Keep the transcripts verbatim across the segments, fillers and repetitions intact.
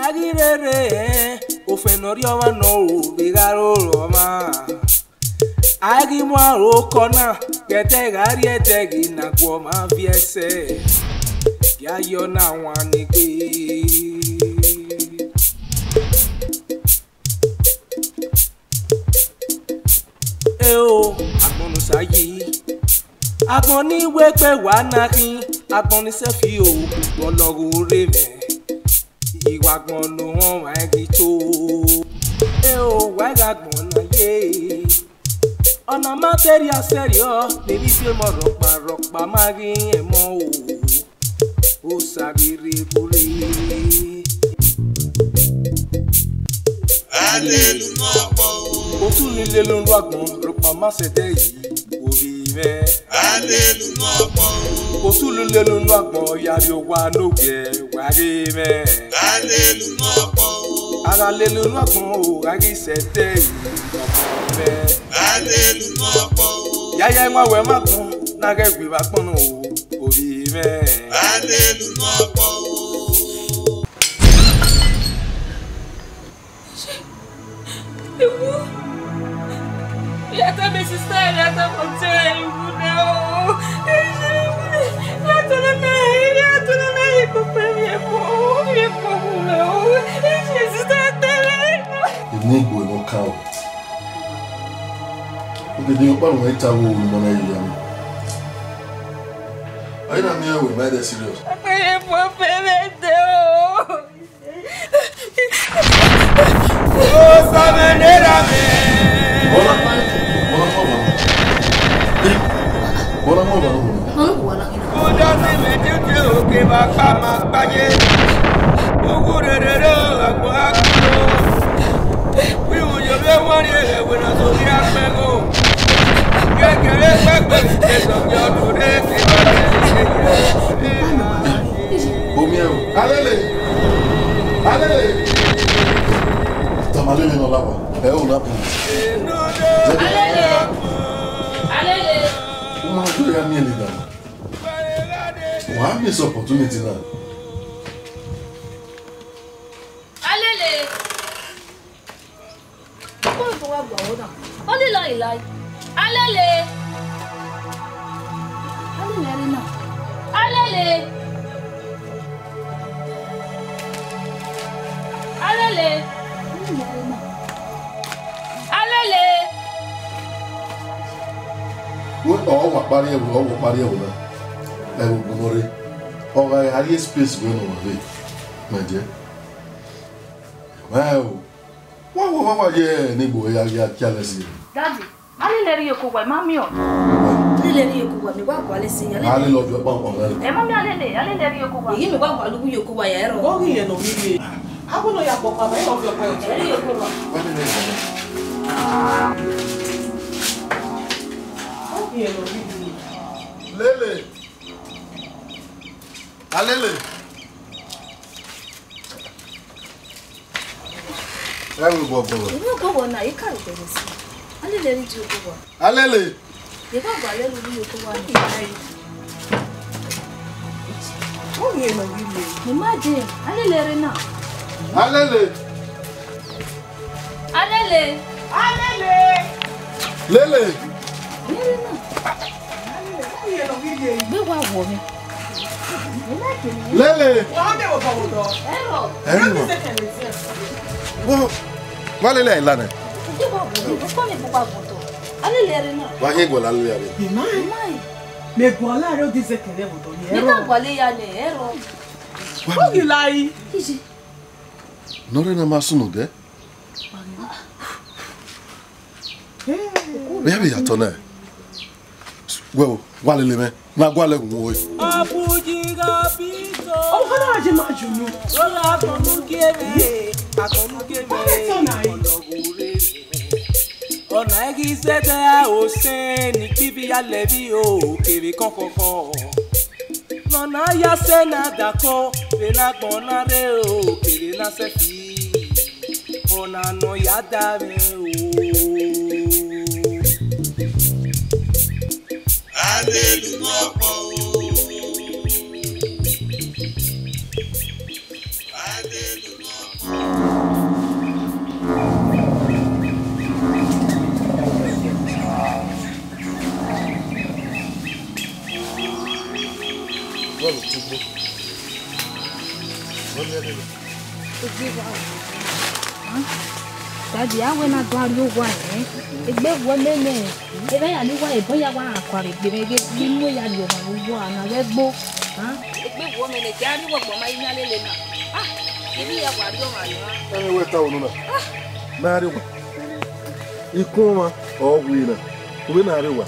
A ghi rherhe, ofẹn ne ọ rri ọmwa nọ ro vbe gha roro ọmwa. A ghi mu aro kọ na, ghẹ ẹdẹ gha rrie ẹdẹ ghi na gu ọmwa viẹ sẹ. Ya yọ na wan ni gbe. Eo, agbọn ne Osa yi, agbọn ni wegbe wa na khin, agbọn ni sẹfi o, ọlọghe rre mwẹ, iwa agbọn ne ohọn mwa ghi to. Eo, wa gha agbọn na ye, ọna ma te rhia sẹrriọ, ne emwi biẹ mọ rhọkpa rhọkpa ma ghi rẹn mọ o. Osa vbe rre vbe urre. A lele unu agbọn o. Otu ni lele unu agbọn, rhọkpa ma sẹdẹ yi, ovbi mwẹ. A lele unu agbọn o. Otu ni lele unu agbọn, ya rrie owa ne ogiẹ, wa ghe mwẹ. A lele unu agbọn o. A gha lele unu agbọn o, gha ghi sẹdẹ yi, ovbi mwẹ. A lele unu agbọn o. Ya ya ẹwaẹn wẹ ma gbọn, na ghẹ wi vbe agbọn nọ o. Ovbi mwẹ. A lele unu agbọn o. Ewu. Ya ta me sister, ya ta mo te ewu na o. Ya ta na na, ya ta na na, ye papa ye mo, ye mo o. Sister, tell her. Eni egbe ne ọ kan o. Oke de ọkpa ne ọ ta wo ne ọ ma na ye ya mi. Ayi na miẹn wẹ ma de serious. Akpẹrẹ fọ fẹrẹ de o. O sa mẹ ne ra mẹ. Bọla, bọla, bọla, bọla, bọla. Ọdọ si mẹ tete oke ba kpa ma kpa ye. Uwu rere ro agbọn akpọ. Wíwú yọ vbe wọ́n rí ẹ̀wẹ̀ náà sórí apẹ́gò. Gẹ́gẹ́rẹ́ pẹ́pẹ́ ìgbésọ̀ ní ọdún rẹ̀ kí wọ́n lè ṣe yẹ. Omi ẹ̀rù. Alele! Alele! Tamalele nọ lava. Ẹ ò na bu. Alele! Alele! Uma do ya mi ele dama. Wa miss opportunity na. Alele! Ọkpọnmwẹ wa gua vbọ na. Ọ lele ọre lae. Alele! Alele ẹre na. Alele! Alele! Alele ẹre na. Alele! Wẹ, ọ wa kpariẹ ẹvbo, ọ wa kpariẹ ẹvbo na. Ẹvbo bu nọ rre. Ọ gha gha rrie space wẹ ne ọ wa rre. Mẹ jẹ. Wẹ o. Wa, wa, wa, wa, ye ne igbo ya, ya, ya lẹ si. Daddy, a lele ẹre ye oko wa, ma miẹn ọdọ. A lele ẹre ye oko wa, mẹ wa gualọ ẹse ya. A lele ọdọ kpọnkpọn rẹ. Ẹ ma miẹn a lele, a lele ẹre ye oko wa. Eyi mẹ wa gualọ uwu ye oko wa ya ẹrọ. Gọ ghi yẹn nọ mi ye. A wẹ ne ọ ya kpọkpa, mẹ ọdọ kpẹ. Ẹre ye oko wa. Wa lele ẹre. Gọ ghi yẹn nọ mi ye. Lele. Alele. Ẹ wo gbọgbọ. Ẹ wo gbọgbọ na, ẹ ka ro gbẹgbẹ si. Alele ẹre di ogbọgbọ. Alele. Ye gbọgbọ alele ru ye ogbọgbọ ni. Ọ ye nọ ghi le. Ni ma de, alele ẹre na. Alele. Alele. Alele. Lele. Alele na. Alele, ọ ye nọ ghi le. Gbe wa wọ mi. Lele. Wa de wo bọ wo dọ. Ẹrọ. Ẹrọ. Wo, wa lele ẹre la nẹ. Gbe wa wọ mi, wo kọ mi gbe wa wọ dọ. Alele ẹre na. Wa hin gualọ alele ẹre. Ima. Ima. Mẹ gualọ ẹre odi zẹ kẹrẹ wo dọ. Mẹ ka gualọ ya nẹ, ẹrọ. Wa ghi la yi. Iji. Nọ rẹ na ma sunu dẹ. Vbe ya vbe ya tọ nẹ? Wẹ o, wa lele mwẹ, na gualọ ẹghun ruẹ. Abuji gha bi to. Ọ gha na je ma ju nu. Lọla gbọnu gie mwẹ, agbọnu gie mwẹ, ọlọghure. Ọna ghi zẹdẹ osẹn ni kpibi ya lẹvbi o, kevbe kọkọkọ. Nọ na ya sẹ na dakọ, vbe na gbọn na rre o, kevbe na sẹfi. Ọna nọ ya da mwẹ o. Alelu nọ kpọ o. Alelu nọ kpọ. Dadi, a wẹ na do rrie owa nẹ, egbe wọ nene, ẹ ya ni wa ebọ ya wa kua rre egbe mwẹ, ghe ne I mu ya rrie ọmwa ne owa na ghẹ gbo. Egbe wọ nene, ke a rrie owa ọgbọ ma i na lele na. Ah, I ni ya wa rrie ọmwa nọ. Ẹmwẹ wẹ ta unu na. Ma rrie owa. Ikun ọmwa ọ wi na, uwẹ na rrie owa.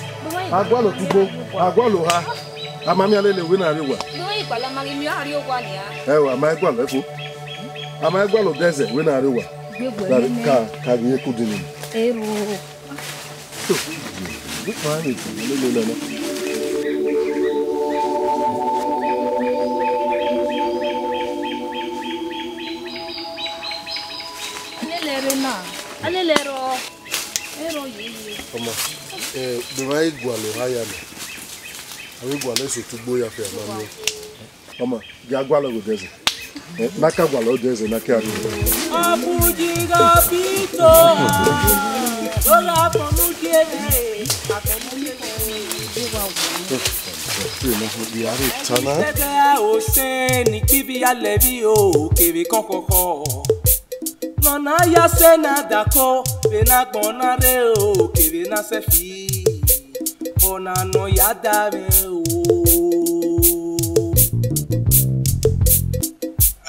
A gualọ tugbo, a gualọ oha, a ma miẹn lele uwẹ na rrie owa. Do igbalọ ma ghi miẹn a rrie owa nia. Ẹo, a ma i gualọ ẹfo. A ma i gualọ odẹ ẹzẹ, uwẹ na rrie owa. Ka, ka ghi ye ku din ni. Ero. So, this one is lele na. Alele rre na, alele rọ, ero yeye. Ọmọ, eh, bẹmwẹ a i gualọ oha ya nẹ, a vbe gualọ eso tugbo ya fẹ, a ma miẹn. Ọmọ, gia gualọ ghe odẹ ẹzẹ. Eh, na ka gualọ odẹ ẹzẹ, na ka rrie. Abuji gha bi to, lọla akpọnmu gie, akpọnmu gie. Sẹgẹ osẹn ni kpivi ya lẹvbi o, kevbe kọkọkọ. Nọ na ya sẹ na dako, vbe ne agbọn na rre o, kevbe na sẹ fi. Ọna nọ ya da mwẹ o.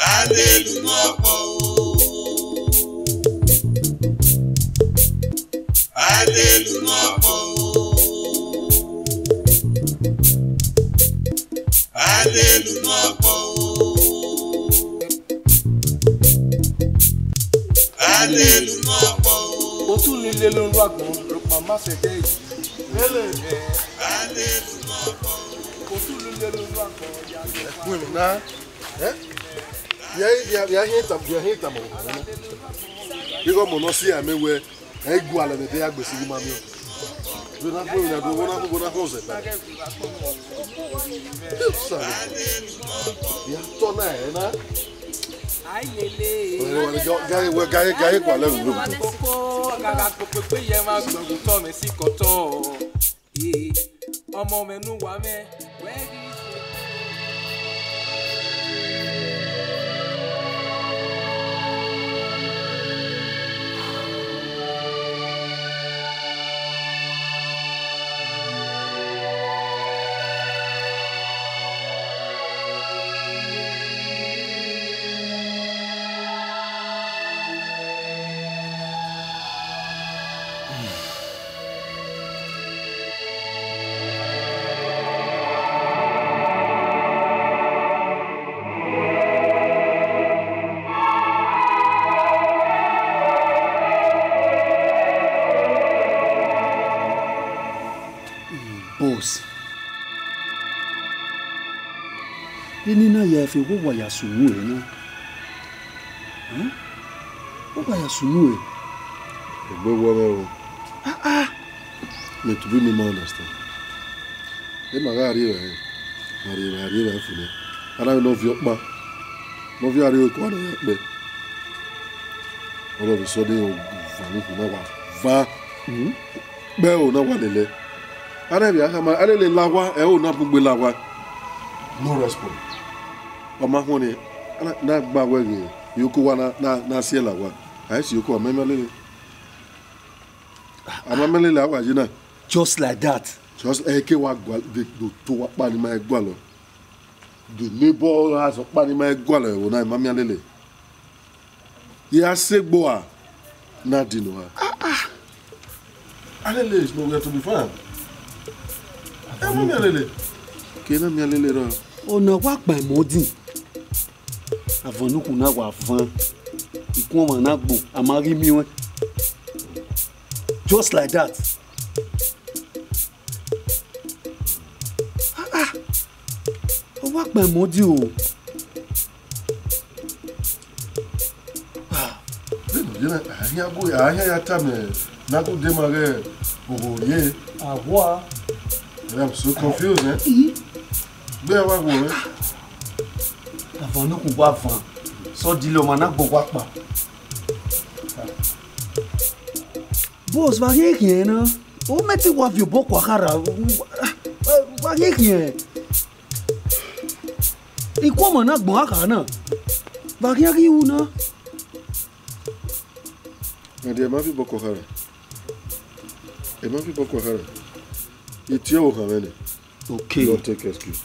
Alelu mọ kpọ o. Alelu mọ kpọ o. Alelu mọ kpọ o. Alelu mọ kpọ o. Otu ni lele unu agbọn, rhọkpa ma sẹ ẹdẹ yi. Lele. Alelu mọ kpọ o. Otu ni lele unu agbọn, ya. Ẹkun emwi na. Eh? Ya, ya, ya hiẹn tama, ya hiẹn tama. Igho ọmọ nọ si amẹ wẹ, ẹ i gualọ ẹmwẹ ẹdẹ ya gbe sighi ma miẹn. Vbe na khuẹrhẹ na do, vbe na, vbe na khọn zẹ. Ya tọ na ẹ na. Ai lele. Wẹ, wẹ, wẹ, ga, ga, wẹ, ga, ga, ga, gualọ ẹmwẹ. Koko, ga, ga, koko, kpe ye ma gbọngun tọ mẹ si kọtọ. Ee, ọmọ mwẹ ne uwa mwẹ, wẹ ghi Boss, eni na ya ẹfe, wẹ wa ya sunu ẹre na? Ẹ? Wẹ wa ya sunu ẹre? Egbe wọ mwẹ o. Ah, ah. Mẹ tobọ ne I ma understand. Ẹ ma gha rrie evbare, ma rrie evbare, rrie evbare fo nẹ. A na vbe ne ọ viọ ọkpa, ne ọ viọ arre eko a nọ ya kpẹ. All of a sudden, ọ van ne ukhu na wa van. Kpẹ ẹro na wa lele. A na vbe a khama, a lele la owa, ẹro na bun gbe la owa. No response. Ọ ma khuọnre, a na, na gba wẹ ghe, iyoko owa na, na, na siẹ la owa. A i si iyoko owa, a ma miẹn lele. A ma miẹn lele, a wa ye na. Just like that. Just, ẹ ke wa gualọ, do, do to owa ọkpa ne ima gualọ. Do neighbor house ọkpa ne ima gualọ ẹvbo na, ima miẹn lele. Ya sẹ egbe ua na di nọ oha. Ah, ah. Alele is nowhere to be found. Ẹ ma miẹn lele. Ke na miẹn lele rọ. Ọna wa kpa emọ din. Avọn ne ukhu na wa van. Ikun ọmwa na gbo, a ma ghi miẹn ọẹn. Just like that. Ah, ah. Ọ wa kpa emọ din o. Ah. Vbene ọ ye na, a hian gu, a hian ya tama ne a gu de ma ghẹ oghorhie. Awa. I'm so confused, eh? Ii. Gbe a wa wo, eh? Avọn ne ukhu wa van. Suddenly ọmwa na gbe owa kpa. Boss, wa ghi khian na. O mẹ te wa viọ obọ kua kharha. Wa ghi khian. Ikun ọmwa na gbọn akha na. Wa khian ghi ru na. Ẹdẹ ma fi bọkọ khara. Ẹ ma fi bọkọ khara. Itiẹ vbe okhanmwẹ nẹ. Okay. Don't take excuse.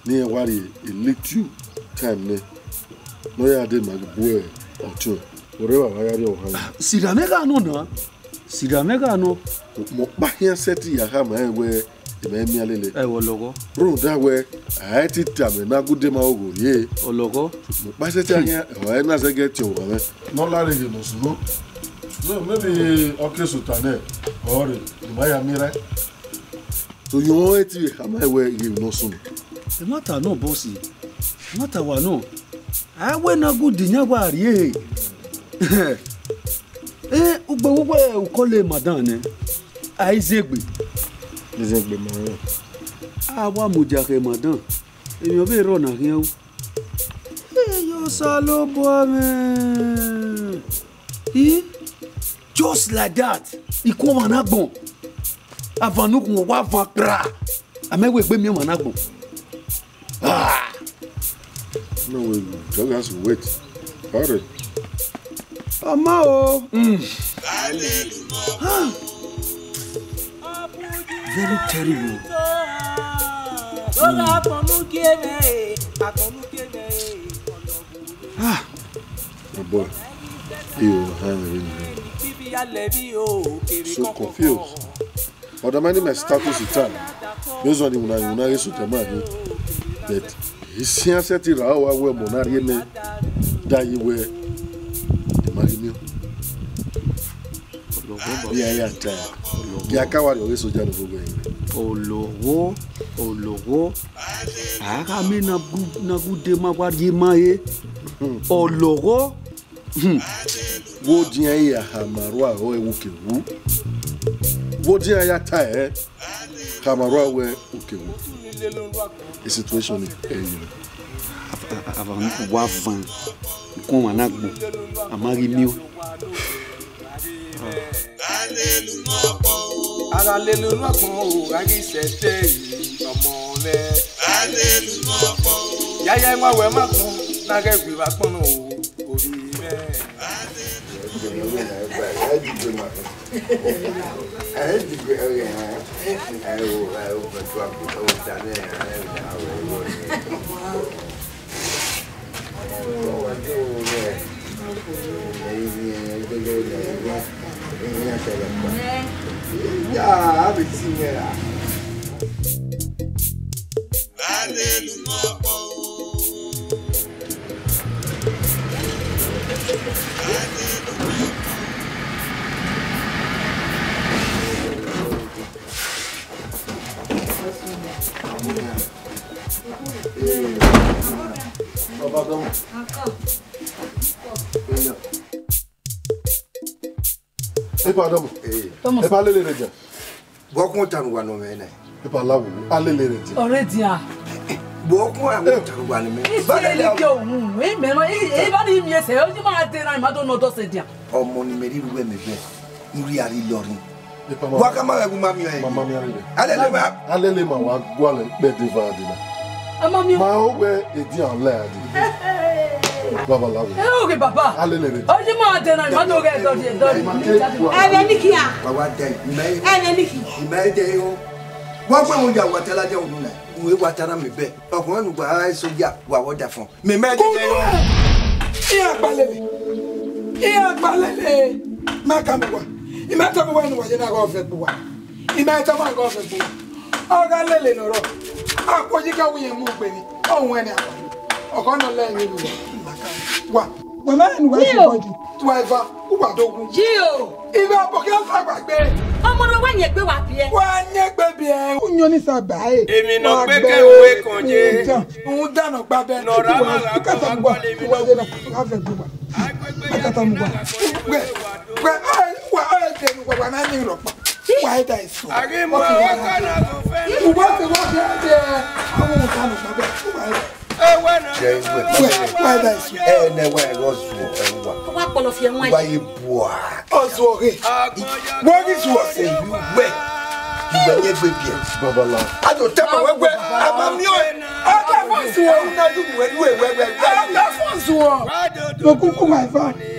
Ne irẹn wa rhie a little time nẹ, ne ọ ya dee ma bu ọtiọnrẹn, whatever wa ya rrie ọvbokhan. Sirra mwẹ gha nọ na. Sirra mwẹ gha nọ. Mẹ ọkpa khian sẹtin ya khama rẹn wẹẹ, I ma miẹn lele. Ẹ, vbe ọ lọghọ? Rhunmwuda wẹẹ, a i te tama ne agude ma gho rrie. Ọ lọghọ? Mẹ ọkpa sẹtin khian, ọ i na zẹgẹ tie ọvbokhan mwẹ. Ne ọ la rhie ghe ne ọ sunu. So maybe ọ ke sẹ ota nẹ, ọ rre, I ma ya miẹn rae. So, irẹn ọre te vbe khama wẹẹ ghe ne ọ sunu. Ẹmwata nọ, bọsi. Ẹmwata wa nọ. A wẹ ne agude yan wa rrie. Eh, ugbe vbe uwẹ ukọlẹ madam nẹ, a i zẹ egbe. I zẹ egbe ma rẹn. A wa mudia khẹ madam, emwi ọ vbe rrọọ na khian ru. Eyo Osanobua mwẹ. I, just like that, I ku ọmwa na agbọn. Avan ne ukhun wa van kpra. A ma wẹ egbe miẹn ọmwa na agbọn. Ah! No, we just wait. Hurry. Ọma o. Mm. Ah. Very terrible. Ah. My boy, you have really so confused. Ọ da ma ni my status time. Based on the una una reason to my here. But his sense ti ra wa we mo na rie me da yi we. Imagine you. Ologho, ya ya ta. Ologho. Ya ka wa rio soja no gbogbo. Ologho, ologho. A gha miẹn ne agude ma wa rhie ma re. Ologho. Hmm. Wo dian ya khama rua ẹvbo ke wu. Wo dian ya ta ẹre, khama rua ẹvbo ke wu. The situation is, eh, you know. Ava, ava, ava, wa van. Ku ọmwa na agbọn. A ma ghi miẹn. A gha lele unu agbọn o, a ghi sẹtin ọmọ mwẹ. Yaya, ima wẹ ma gbọn, na ghẹ gbe vbe agbọn nọ o, ovbi mwẹ. Epa, Adamu. Eh. Thomas. Epa, alele rre dia. Vbe ọ khuẹn ota ne uwa nọ mwẹ na? Epa, la wo, alele rre dia. Ọre dia. Vbe ọ khuẹn ota ne uwa nọ mwẹ? Isi eli ke ohun, imẹ ma, i, i ba ni miẹn sẹ, ọ ji ma de na, ma do nọ dọ sẹ dia. Ọmọ ne imẹ rhirhi uwẹ mẹ vẹ, ne u rhie a rhie lọrin. Wa ka ma vbe ẹwu ma miẹn ọẹn. Mama miẹn rre. Alele ma. Alele ma wa gualọ ikpẹdẹ eva dee na. Ama miẹn. Ma owẹ edian ọlẹ a dee. Baba la wo. Eh, okay, baba. Alele rre. Ọ ji ma de na, ma do ghe dọdi, dọdi. Ẹmwẹ ne I khian. Wa wa dẹ, imẹ. Ẹmwẹ ne I khian. Imẹ dẹ o. Wa gbẹ mu ya wa ta ladian unu na. Uwẹ wa ta na mẹ bẹ. Ọkhuẹn ne uwa ra soja, wa wẹ ọdafọn. Mẹ ma dede. Iran gba lele. Iran gba lele. Ma ka mu wa. I ma tama uwa ne uwa ye na ghe ọvẹgbe uwa. I ma tama ghe ọvẹgbe uwa. Ọ gha lele ne ọ rrọọ. Akpọ yi ka wu yẹn mu ugbe ni. Ọ wẹn ni akpa. Ọkọ nọ lẹ ni ru. Wa. Wa ma ni wa si body. Wa eva. Uwa do wu. Yi o. Ive ọbọ khian sa gba gbe. Ọmọ ne wa yẹn gbe wa biẹ. Wa yẹn gbe biẹ. Uyọn ni sa ba e. Emwi ne ọ gbe ke uwe kan ye. Rhunmwuda ne ọ gba bẹ. Ne ọ ra ma gha kọ, wa kọ lele emwi ne ọ gbe. Wa vẹ gbe wa. Akata mu wa. Wẹ, wẹ, wa, wa, wa, wa, wa, na ni rọkpa. Wa da eso. Aghi mu ọkọ na gọ fẹ. Uwa ke wa ke de. Awu ta no gba bẹ. Wa. Ewe na. Wẹ, wa da eso. Ẹ nẹ wa ẹ gọ zuọ ẹ wa. Wa kpọlọ fi ẹwọn. Wa ye bua. Ọzuọ ghe. Wẹ ghi zuọ sẹ. Eyi wẹ. Iwẹ yẹn gbe biẹ. Babala. A do tẹ ma wẹ wẹ. A ma miẹn ọẹn. A da fọ zuọ. Una du wẹ du wẹ wẹ wẹ. A da fọ zuọ. Okuku wa ifa.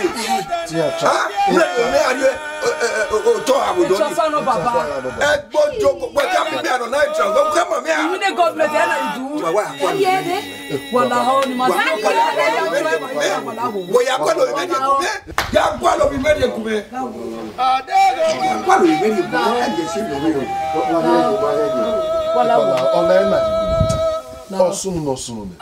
ye. Mẹ, mẹ a rhie otọ abo dọ ni. Ẹgbọjọ, wẹ ka miẹn mẹ a nọ na, ẹ tra, wẹ ka ma mẹ a. Iwinna government ẹ na idu. Wa, wa, wa. Wala ho ni ma. Wa, wa, wa, wa. Wẹ ya gualọ ovbi mwẹ rhie gu mwẹ. Ya gualọ ovbi mwẹ rhie gu mwẹ. Ya gualọ ovbi mwẹ rhie gu mwẹ. Ẹ jẹ si lọ vbe o. Wala, wala. Ọla ẹ na. Ọsunu ne ọsunu nẹ.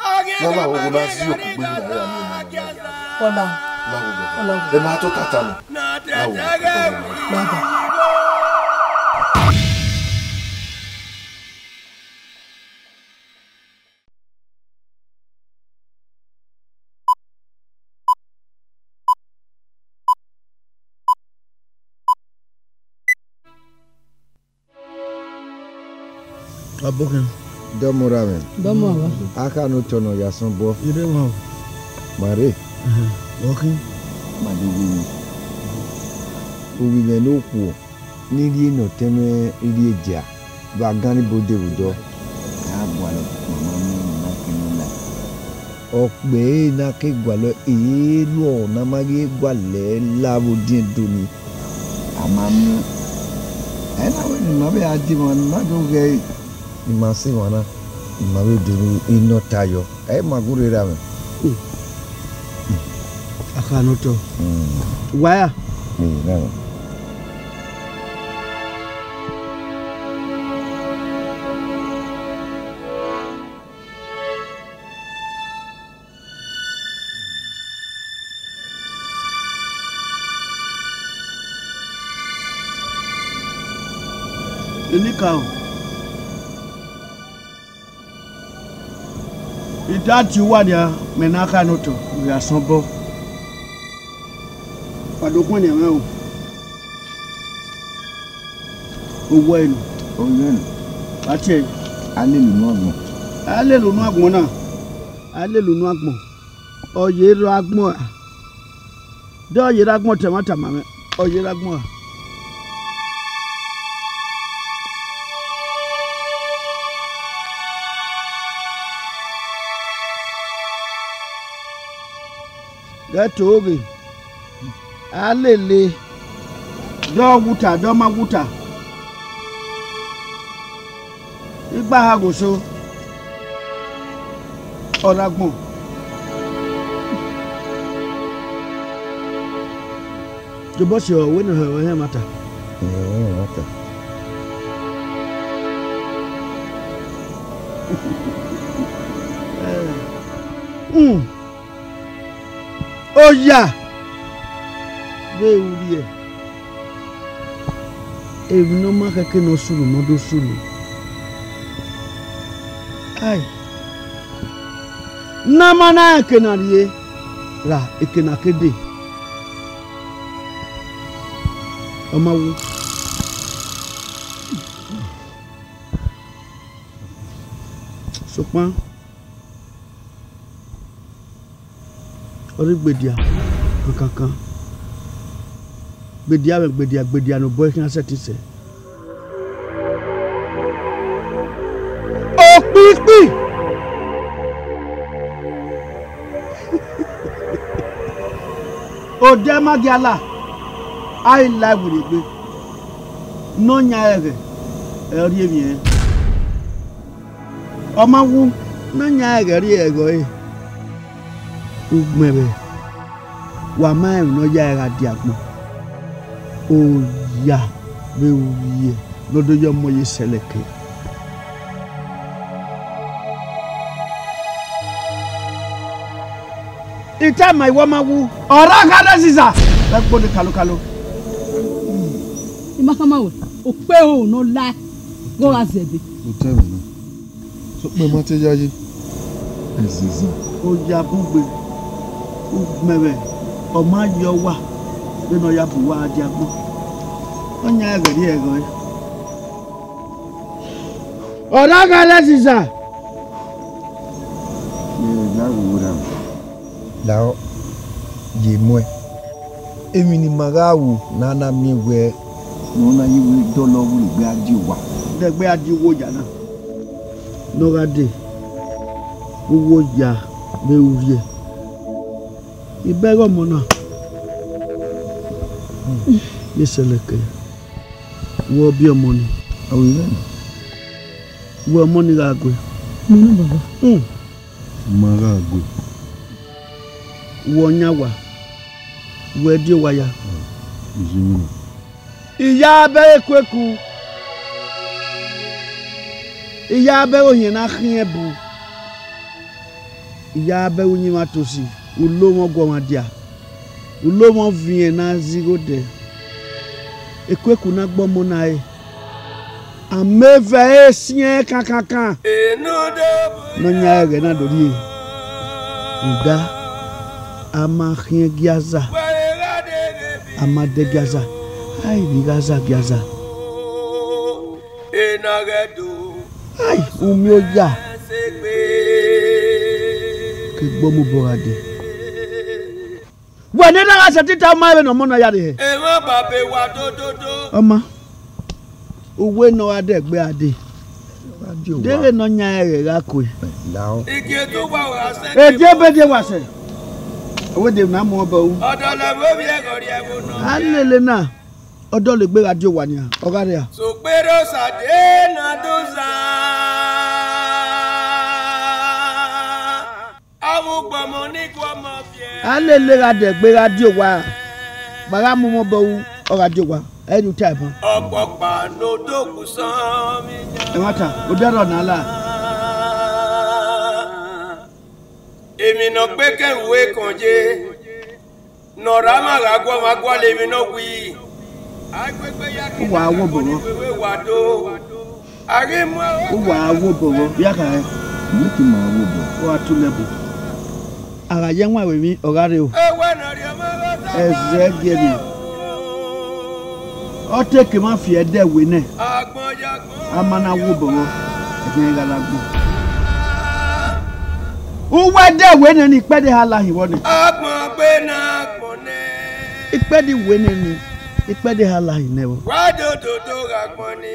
Na la wo na zi okugbe ni aya ni. Wala. La wo. Wala. Ẹ ma to tata nọ. La wo. Wala. Abọkhan. Dọmọ ra mwẹ. Dọmọ wa. Akha ne otọ nọ ya sọn bọ. Ire wa o. Ma rre. Ẹhẹn, wọ khin. Ma do wi mwẹ. Uwi mwẹ ne okhuo. Ne I rhie ne ọtẹn mwẹ rhie dia vbe agan ni bode vbe odọ. A gualọ mama miẹn ne ima khin ne la. Ọ kpẹre ne a ke gualọ, ẹ i ru ọmwa ne a ma ghi gualọ la vbe odiẹn do nii. A ma miẹn. Ẹ na wẹ ne ima vbe a die emwa ne ima do ghẹ ẹre. Ne ima sẹ emwa na, ne ima vbe do ru inọta yọ. Ẹ i ma gu rre ra mwẹ. Akha ne otọ. Wa ya. Ee, na. Enikaro, I da tie uwa nian, mẹ ne Akha ne otọ, I gha sọn obọ. Wa do khuẹnniẹn mwẹ o. Owẹ nọ. Owẹ nọ. Wa tie ẹre. A lele unu agbọn. A lele unu agbọn na. A lele unu agbọn. Ọ ye rre agbọn ra? De ọ ye rre agbọn, ta ẹmwata ma mwẹ. Ọ ye rre agbọn ra? Ghẹ to ghe, a lele, de ọ wuta, de ọ ma wuta. Igba ha ghoso, ọ rre agbọn. Tobọsẹ, ọ wẹ ne ọ hẹ ẹmwata? Ẹ, ọ hẹ ẹmwata. Hmm. Oya vbe urriẹ, emwi ne ọ ma khẹke ne ọ sunu, ne ọ do sunu. Ai, ne a ma na rẹn eke na rrie, ra eke na ke dee. Ọ ma wu. Sokpan, ọ rre gbedia kankankan, gbedia vbe gbedia, gbedia ne obọ khian sẹtin sẹ. Okpikpi! Odẹ ma gia la, a i la werriegbe. Ne ọ yan ẹghẹ, ẹ ọ rhie emwi ẹnrẹn. Ọ ma wu ne ọ yan ẹghẹ rhie ẹghẹ ọre, ugbẹn vbe wa ma rẹn emwi ne ọ ya ẹre gha dia agbọn. Oya vbe urriẹ ne ọ do ya ọmọ ye sẹlẹke. I tama ruẹ, ọ ma wu, ọ ra gha rre eziza vbe ẹgbẹe ne kalokalo. Kpakama wẹ, okpe ro ne ọ la, vbe ọ gha zẹdẹ. Otẹn mwẹ na. Sokpan ma te yayi. Eziza. Oya bun gbe, u gbẹn vbe, ọ ma ye ọwa, vbene ọ ya bu uwa dia agbọn. Ọ yan ẹghẹ rhie ẹghẹ ọre. Ọ na gha rre Eziza. Ye gha ru ra. Lahọ, ye muẹn. Emwi ne ima gha ru ne a na miẹn wẹẹ, ne ọ na ye wẹẹ dọlọ vbe egbe a die owa. Dẹgbe a die uwu oya na. Ne ọ gha dee, uwu oya vbe ru rhiẹ. Ibẹghe ọmọ na, ye sẹlẹkẹ, wẹ ọ biẹ ọmọ ni. Ọ vbe mwẹ na. Wẹ ọmọ ni gha gue. Mẹ na, baba. Hmm. Ma gha gue. Wẹ ọ yan owa, wẹ die owa ya. Ah, iye mwẹ na. I ya bẹghe ekueku, I ya bẹghe ohiẹn ne a khiẹn bu, I ya bẹghe uyinmwẹ atosi, ulomwẹ ọguọmwadia, ulomwẹ ọviẹn ne a zẹ igho dẹ. Ekueku ne a gbe ọmọ na re, a ma eva ẹre siẹn kankankan. Ne ọ yan ẹghẹ na do rhie, rhunmwuda a ma khiẹn gie aza, a ma dẹ gie aza, a i vbe gha za gie aza. Ai, u miẹn oya. Ke gbe ọmọ obọ gha dee. Wẹ ne na gha sẹtin ta ọma vbene ọmọ na ya rre hẹ? Emwa ba be wa dododo. Ọma, uwẹ ne ọ gha dẹ egbe a dee. Deghẹ ne ọ yan ẹghẹ gha kue. Lao. Ike do wa wa sẹ. Ediebedie wa sẹ. Ọwẹ de na mu ọbọ ru. Ọdọ lẹ vbe ovbi ẹghẹ ọrriẹ ẹvbo nọ. A lele na, ọ dọlọ egbe gha die owa nian, ọ gha rria. Sokpẹrẹ Osa de na do zan. Avbe ugbọmọ ni guọmọ viẹ. A lele gha dẹ egbe gha die owa, ma gha mu mwẹ obọ ru, ọ gha die owa, ẹ i rhie uta ẹbọn. Ọkpọkpa ne odokun sọn vbe iyan. Ẹmwata, odaro na la. Emwi ne ọ gbe ekẹn ru ekọn ye. Ne ọ rre amwa gha guọmwa gualọ emwi ne ọ wii. Uwa wo obọ vbọ. Uwa wo obọ vbọ. Ya khare. Mẹ te ma wo obọ. Wa tu lẹbu. A gha ye ẹwaẹn vbe emwi, ọ gha rre o. Ẹzẹ gie nian. Ọ te ke ma fi ẹdẹ wẹ nẹ. A ma na wo obọ vbọ, ẹdẹ gha la gbọn. Uwu ẹdẹ wẹ nẹ ne ikpẹdẹ ha la hin vbọ nẹ. Agbọn gbe na agbọn nẹ. Ikpẹdẹ wẹ nẹ ni, ikpẹdẹ ha la hin nẹ vbọ. Wa dododo gha agbọn ni.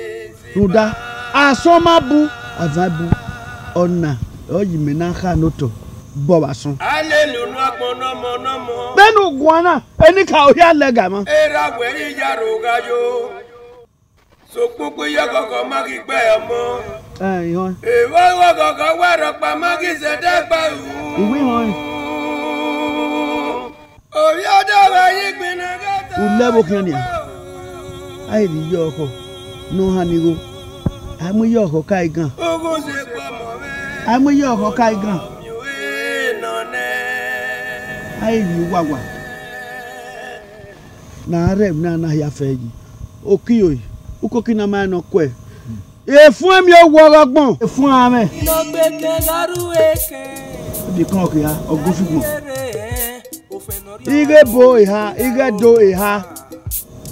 Rhunmwuda, asọn ma bu, avan bu, ọna ọ yi mẹ na kha ne otọ bọ vbe asọn. A lele unu agbọn nọmọ nọmọ. Vbene u guan na, enikaro hia lẹga mwa. Erha wẹ i ya ro gha yo. Sokpokpo iyọghọghọ ma ghi gbe ọmọ. Ẹ, ihọn. Evba iyọghọghọ wa rhọkpa ma ghi zẹdẹ gba ru. Iwu ihọn. Ovbi ọdọ gha yi gbinna gha ta. U lẹ vbe okhian nian. A i rhie iyọghọ ne ọ han ni igho. A i mu iyọghọ ka igan. Oghose kpọmọ mwẹ. A i mu iyọghọ ka igan. Miẹn ue nọ nẹ. A i rhie uwawa. Ne a rre emwi na na hia fẹ yi. Okiro, ukoki na ma rẹn ne ọ kuẹ. Efuẹn miẹn owa ọghe ọgbọn. Efuẹn amwẹ. Nọgbekẹ gha ru ekẹn. Ibikọn ọke ha, ọ gu fi gbọn. Ighe ebo eha, ighe ẹdo eha.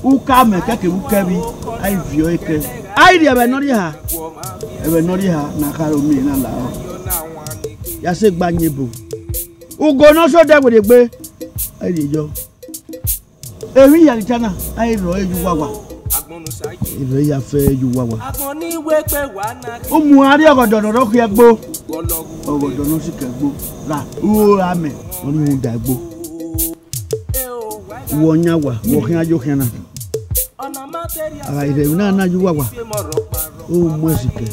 Uka mẹ kẹkẹ vbe ukẹvbi, a i viọ ekẹ. A i rhie ẹmwẹ ne ọ rhie eha. Ẹmwẹ ne ọ rhie eha, ne a kharo miẹn na la ọ. Ya sẹ egbe a yin ebo. Ugo ne ọ sẹ odẹ werriegbe, a i rhie yọ. Emwi hia ni ta na, a i rrọọ ye uwawa. I rrọọ ya fẹ ye uwawa. Umu a rrie ọgọdọ ne ọ rre okhian ẹgbo. Ọgọdọ ne ọ sikẹ ẹgbo. Ra, uro ra mẹ, ọ ni rhunmwuda ẹgbo. Wẹ ọ yan owa, wẹ ọ khian ye okhian na. A gha rhie emwi na na ye uwawa, u mu ẹn sikẹ,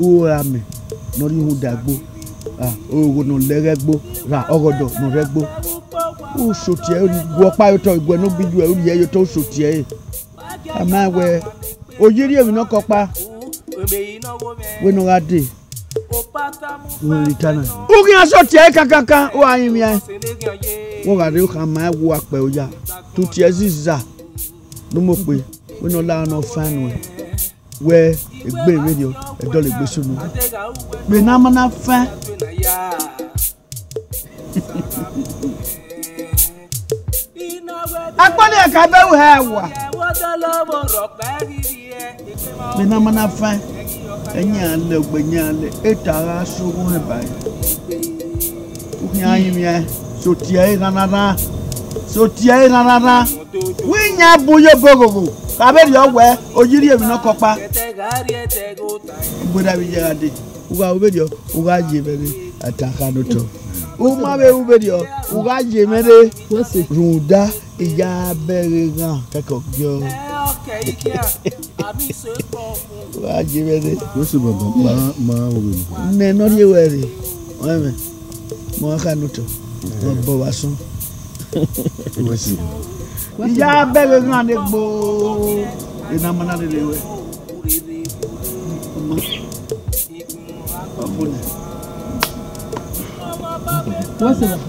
uro ra mẹ, ne ọ rhie rhunmwuda ẹgbo. Ah, ogho ne ọ lẹ ẹghe ẹgbo, ra ọgọdọ ne ọ rre ẹgbo. U sotiẹ ẹre, u gu ọkpa ye otọ, iguẹ ne u bi yu ẹre, u rhie ye otọ, u sotiẹ ẹre. A ma wẹ, oyi rhie emwi ne ọ ke ọkpa, wẹ ne ọ gha dee, u rhie ta na. U khian sotiẹ ẹre kankankan, u gha rinmwian ẹn. Wẹ ọ gha rre, u khama ẹn, wẹ u gha kpẹ oya, totiẹ ziza, ne u mu okpe. Wẹ ne ọ la ne ọ fan nuẹn, wẹ egbe vberriọ, ẹdọlegbe sunu. Vbe ne a ma na fan. Akpọnni ẹka bẹ ru hẹ wa. Vbe ne a ma na fan, ẹyan lẹ, ọgbẹn yan lẹ, eta gha sẹ oghẹ ba ẹre. U khian rinmwian, sotiẹ ẹre rhanrhanrhan, sotiẹ ẹre rhanrhanrhan. Wẹ iyan bu ye oboghogho, kha vberriọ wẹ, oyi rhie emwi ne ọ kọkpa. Ugbera vbe iye gha dee, u gha ru vberriọ, u gha ye mwẹ rre, a ta kha ne otọ. U ma vbe ru vberriọ, u gha ye mwẹ rre, rhunmwuda I ya bẹghe ghan kẹkẹ ọgiọ. Wa ye vbe ẹdẹ. Wẹ sẹ baba, ma, ma wo vbe nọ. Nẹ ne ọ rhie wẹ rre, ọnrẹn mwẹ, ma kha ne otọ, ma bọ vbe asọn. Wẹ sẹ. I ya bẹghe ghan ne gbo, ena ma na rere wẹ. Ọma. Ọfọnẹ. What's up?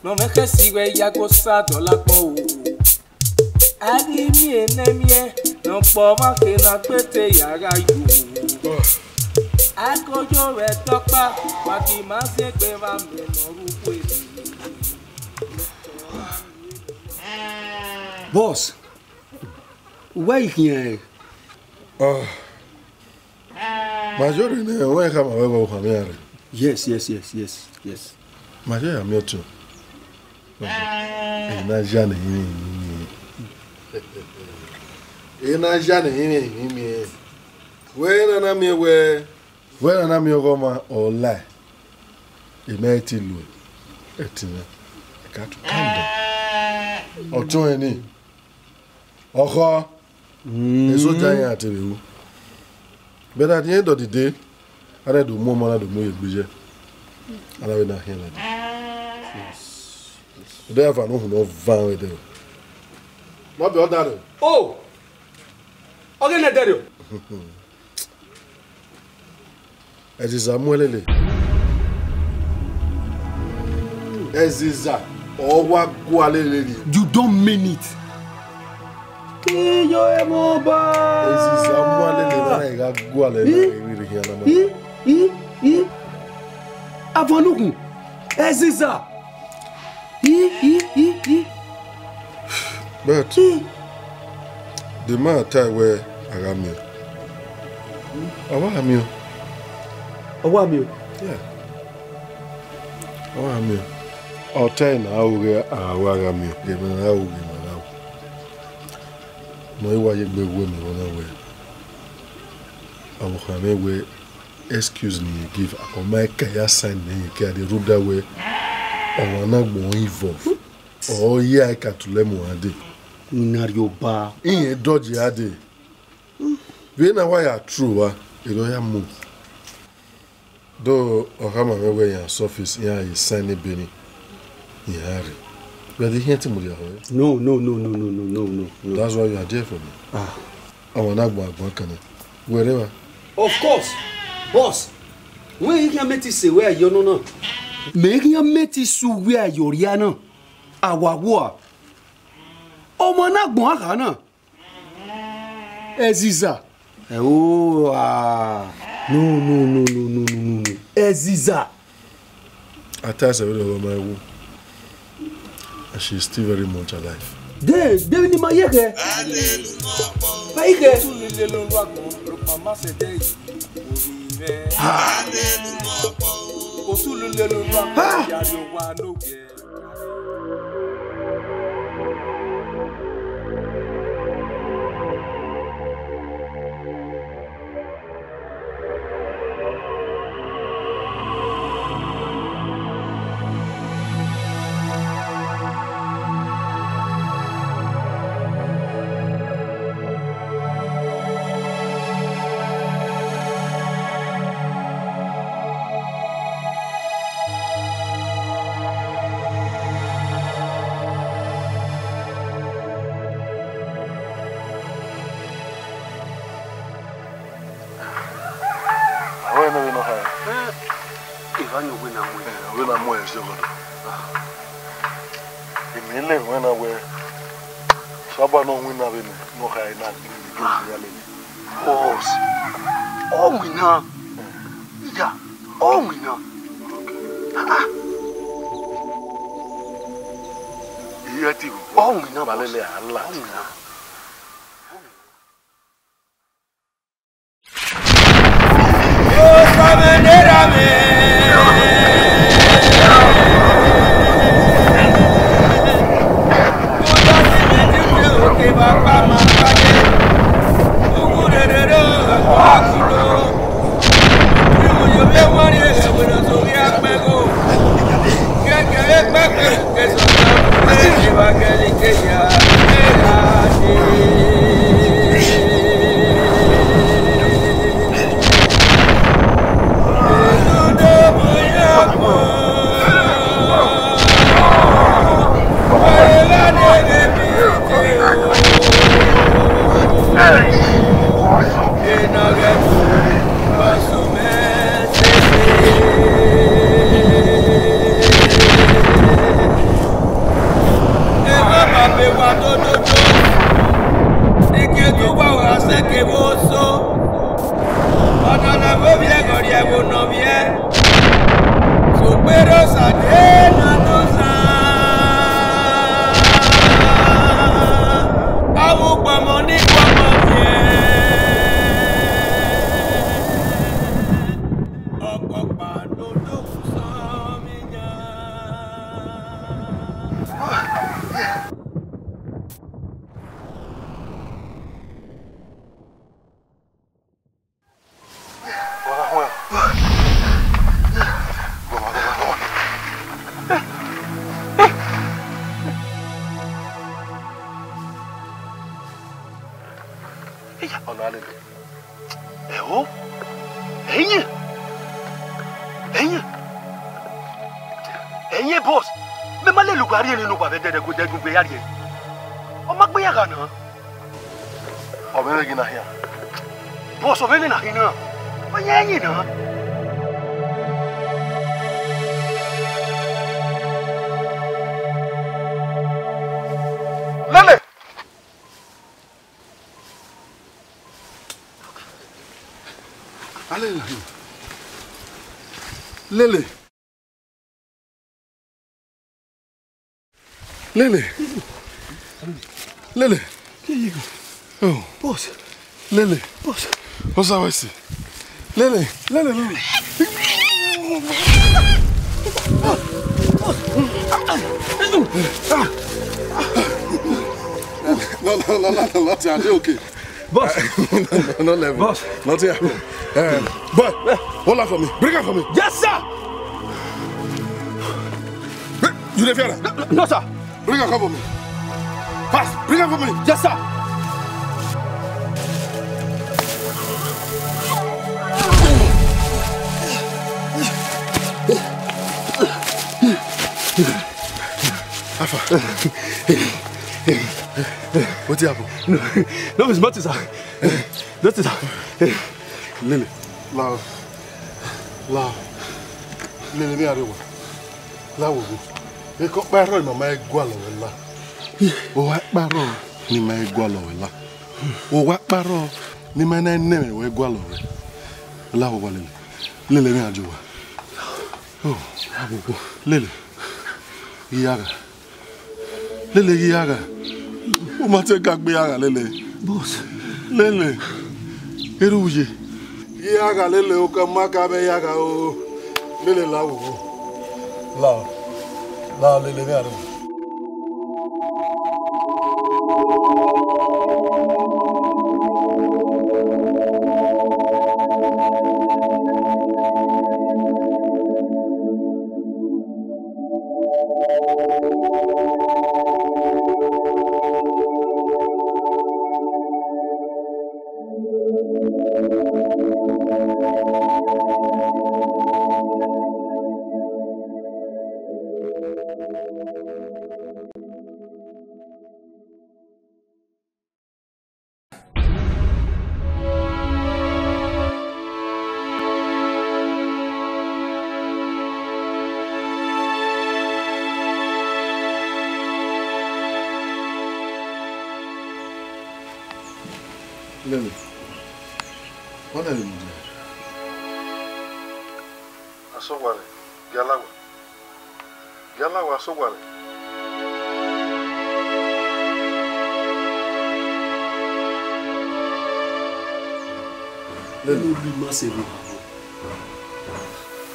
Nọmẹkhẹsi wẹ ya go sa dọlakpọn o. A ghi miẹn ne miẹn ne ọkpọ ọmwa khe ne a gbete ya gha yo. A ko yo vbe ẹdẹ ọkpa, wa ghi ma ziengbe vbe amẹ ne ọ rre ukhu eni. Boss, uwa i khian ẹre. Ah. Ma yọrre nẹ, wẹ khama wẹ vbe okhan mẹ rre. Yes, yes, yes, yes, yes. Ma yọ ya miẹn ọtẹn. Ẹ na ya ne rinmwian rinmwian. Ẹ na ya ne rinmwian rinmwian. Wẹ na na miẹn wẹ. Wẹ na na miẹn ọghọmwa ọ lae. Emẹ ti lu ẹtin na. I got to calm down. Ọtẹn ẹni. Ọkhọ. Esoja yan te vbe ru. But at the end of the day, a rẹ do mu ọmọ na do mu ye gbe ye. A na vbe na khian ladi. Ọ de ava ne uhunmwu van vbe dẹ. Ma bẹ ọ da rẹ. O! Ọ ghe nẹ dẹrriọ. Ẹziza mu ẹlele. Ẹziza, ọ wa gua lele rrie. You don't mean it. Iyo emọ ba. Ẹziza mu ẹlele na gha gua lele rhirhi khian na ma. I, i, i. Avọnukhun, Ẹziza. I, i, i, i. But the man tell wẹ a gha miẹn. Ọ wa miẹn. Ọ wa miẹn. Yeah. Ọ wa miẹn. Ọ tẹ na ru ghe a wa gha miẹn. Ghe na ru, ghe na ru. Nọ i wa ye gbe wẹ mẹ vbọ na wẹ. Ọvbokhan mwẹ wẹ excuse ni give, ọ ma ka ya sign nẹ, ke a de rhunmwuda wẹ ọmwa na gbẹn ọnrẹn involve. Ọ ya ka tulẹ mu a dee. Ina rhie oba. Irẹn dodge a dee. Vbe na wa ya true wa, erriọ ya mu. Do ọ khama mwẹ wẹ iran surface, iran ye sign ebe ni, iran rre. But they can't mudia họẹ. No, no, no, no, no, no, no, no, no. That's why you are there for me. Ah. Ọmwa na gbọn agbọn kan na. Wẹ rre evba? Of course, boss. Wẹ i khian mẹ te sẹ wẹ a ye ọnọna. Mẹ i khian mẹ te sẹ wẹ a ye ọria na. A wa wua. Ọmwa na gbọn akha na. Ẹziza. Ẹ o, ah. No, no, no. Ẹziza. A ta ẹsẹ vberriọ ọghọmwa wu. And she is still very much alive. De, de ni ma ye khẹ. Ma ye khẹ. Ha! Avbe ẹre nọ vbe nọ kha. Evba ni ọ wẹ na mu ẹre. Ọ wẹ na mu ẹre sẹ ọgọdọ. Emwi lẹ ruẹ na wẹ, Baba ne ọ winna vbene ne ọ khare na gbe ivbi gele ya lele. Boss, ọ winna. Iya, ọ winna. Ah, ah. Iye ti ru. Ọ winna, boss. Malele ala. Ọ winna. Ẹmwẹ ma be wa dododo, ike do wa gha sẹ kevbe oso, ọdọ na vbe ovbi ẹghẹ ọ rhie ẹvbo ne ọ vbiẹ, sokpan Erha Osa de na dosa, avbe ugbọmọ ni gbọmọ vbiẹ, ọkpọkpa ne odoghu sọ vbe iyan. Eya, ọna lele. Ẹho, ẹyin, ẹyin, ẹyin, boss. Mẹ ma lele uwa rhie ne uwa vbe dẹdẹ gu ẹdẹgun gbe ya rhie. Ọ ma gbe ya gha na. Ọ vbe vbe ghi na khian. Boss, ọ vbe vbe na khin na. Ọ yan ẹyin na. Lele. Lele. Lele. Lele. Oh. Boss. Lele. Boss. What's up, Wesley? Lele. Lele, Lele. No, no, no, no, no, nothing. I dey okay. Boss. No, no, no, level. Boss. Nothing happen. Um, boy, hold on for me. Bring am for me. Yes, sir. Bring, you dey fear am? No, no, no, sir. Bring am come for me. Fast, bring am for me. Yes, sir. How far? Wetin happen? No, no be small thing, sir. Nothing, sir. Lele. Lao. Lao. Lele, me arre owa. Lao wo. Eke ọkpa ẹrọ ne ima ma gualọ ruẹ la. Owa kpa ẹrọ ne ima gualọ ruẹ la. Owa kpa ẹrọ ne ima na nẹ mwẹ wẹ gualọ ruẹ. Lao wo owa, Lele. Lele, me arre owa. Oh, lao wo. Lele. Iya gha. Lele, ghi ya gha. U ma te ga gbe ya gha, Lele. Boss. Lele. Erha uye. Ghi ya gha, Lele, okama ka mwẹ ya gha o. Lele, lao wo. Lao. Lao, Lele, me arre. Lele, wẹ na vbe mudia? Asọguarre, gia la owa. Gia la owa, asọguarre. Lele, obi ma sẹ vbe ha.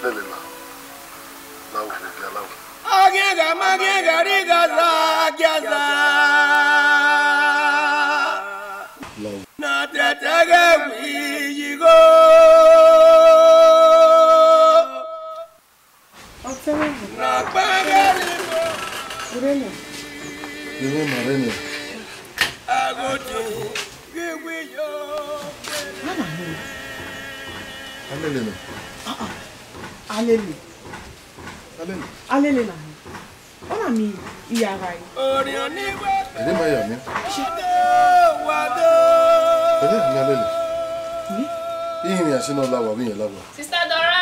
Lele, la, la owa, gia la owa. Agiẹn gha ma agiẹn gha rri gha za, gia za. La owa. Na tẹtẹ ghẹ wi yi igho. Ọtẹn mwẹ. Na kpẹn ghẹ rri igho. Ire nẹ. Ire ma rre nẹ. Aghọdin ghi wi yo. Nana mi. Alele nẹ. Ah, ah. Alele. Alele. Alele na. Ọna mi, I ya gha re. Ere ma ya miẹn. Ere ma ya lele. Hmm? Ihin ne a si nọ la owa, vbe irẹn la owa. Sister Dora.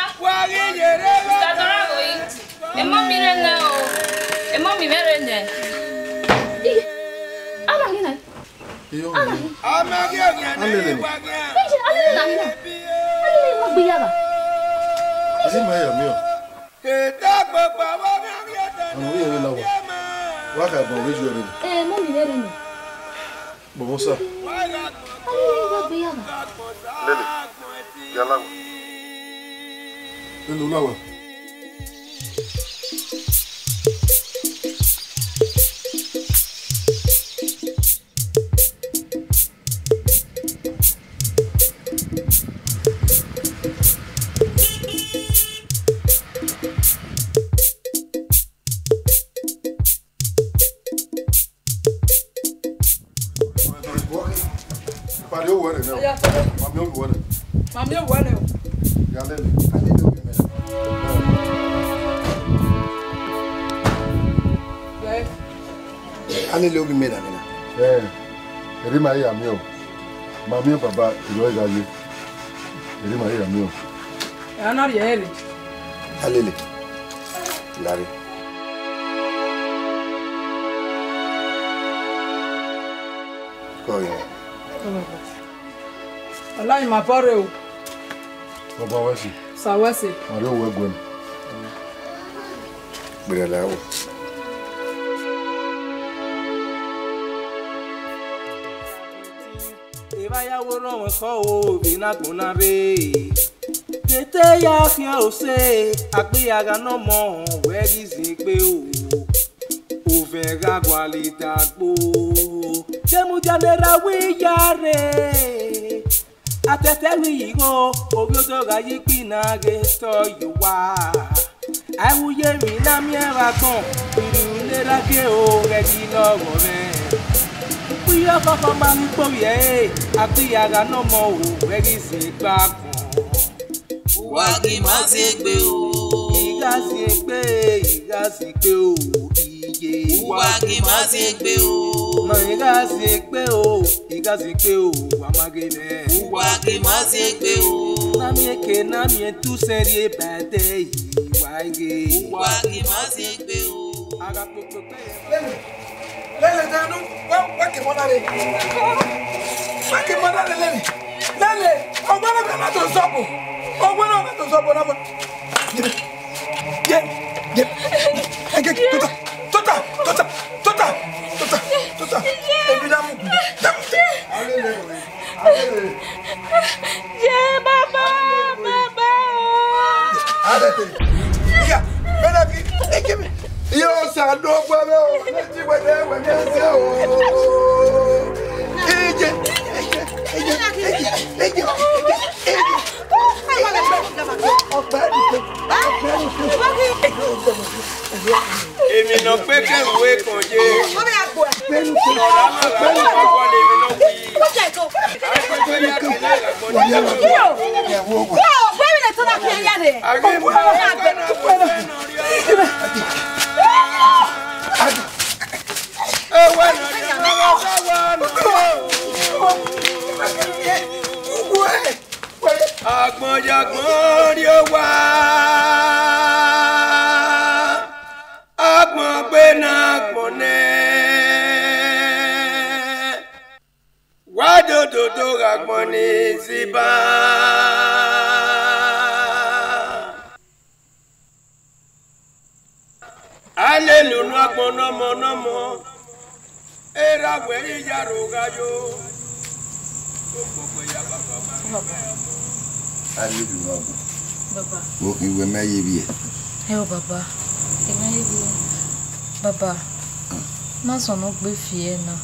Sister Dora, oi. Emọ mi rre nẹ o. Emọ mi mwẹ rre nẹ. Ih, ama ghi na. Iyo. Ama ghi. Alele. Ije, alele na ghi na. Alele wa gbe ya ba. Ere ma ya miẹn o. Ọmọ vbe la owa. Wa kha ẹbọ vbe ju ẹre. Eh, mummy vbe rre nẹ. Bọbọ sa. Ọmọ vbe gbe ya na. Lele, ya la owa. Lele, la owa. Pari owẹ nẹ. Mami owẹ nẹ. Mami owẹ nẹ. Ya lele. Alele, obi mẹ da mina. Eh, ere ma ya miẹn o. Ma miẹn baba, irọ gha ye. Ere ma ya miẹn o. Ẹ na rhie ẹre. Alele. Lare. Kọ ye. Ọla ima bọrre o. Baba wẹ si. Sa wẹ si. Ma rhie owẹ guẹ nẹ. Gberra la o. Evba ya wo rọnmwẹ khọ o, vbe ne agbọn na rre. Gete ya khian ose, a gbe ya gha ne ọmọ, wẹ ghi zin egbe o. Ovẹn gha gualọ idagbo, de mudia ne erha wi ya rre. Atẹtẹ vbe igho, ovbi odọ gha ye ikpina ghe tọ ye owa. Aẹvbo ye emwi na miẹn vbe agbọn, irhiun ne erha gie o, ghẹ ghi lọghọ mwẹ. Uyi ọkhọkhọ ma ghi kpovbiẹ ẹre, a gbe ya gha ne ọmọ o, wẹ ghi zin egbe agbọn. Uwa ghi ma zin egbe o. I gha zin egbe, I gha zin egbe o, iye. Uwa ghi ma zin egbe o. Ma I gha zin egbe o, I gha zin egbe o, wa ma ghe mwẹ. Uwa ghi ma zin egbe o. Na miẹn eke, na miẹn tu sẹn rhie ba ẹdẹ, I wa ghe. Uwa ghi ma zin egbe o. A gha kpokpo egbe. Lele, lele, danu, wa, wa ke mọ na re. Wa ke mọ na re, lele. Lele, ọgbẹn na na to sọbo. Ọgbẹn na na to sọbo na. Ye, ye, ye. Ege, tota, tota, tota, tota, tota, tota. Ebi da mu. Ye, baba, baba. Ade. Iya, bena bi, eke mi. Iyo, sa do gbe me o, ne ti wẹ de wẹ mi ẹse o. Ije, ije, ije, ije, ije, ije. Ọgbẹni, ọgbẹni, ọgbẹni. Èmi nọ pé kẹrù wé kàn yé. Ọ̀rọ̀ àmọ́ ọ̀rọ̀ àwọn ọ̀gbọ́n lèmi náà wí. Agbègbè yà kí náà làgbọ́n ní ìlú. Wọ́n wẹ́rẹ́ lè tọ́lá kí ẹ yá rẹ̀. Àgbègbè yà kí náà làgbọ́n ní ìlú. Ewé nà ni ọmọ wa sáwọ́ nà. Agbọn yagbọn ri owa, agbọn gbe ne agbọn nẹ. Wa do Dodo gha gbọn ni ziba. A lele unu agbọn nọmọ nọmọ, erha wẹ i ya ro gha yo. A lele unu agbọn. Baba. Okhin wẹ ma ye vbiẹ. Ẹ o baba, ẹ ma ye vbiẹ. Baba, na sọn ne ọ gbe fiẹ na.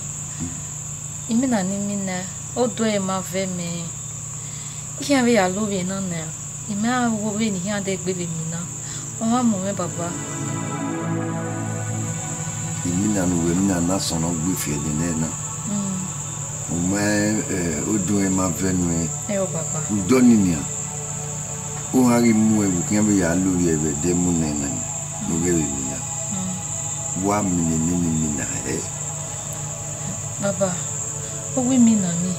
Imina ne I mina, ọ do ẹre ma vẹ mẹ. I khian vbe ya lo vbe na nian, I ma wo vbene I khian dẹ gbe vbe mina, ọ ma mu mwẹ baba. Imina ne uwẹ mina na sọn ne ọ gbe fiẹ nene na. Mm. U ma, eh, odun ẹre ma vẹ nuẹn. Ẹ o baba. Udọ ni nian. U gha ghi mu ẹvbo khian vbe ya lo vbe ẹvbo ẹdẹ mu nẹ na, ne u ghẹ vbe mina. Mm. Wa mina nene imina hẹ. Baba, ọ wẹ imina ni,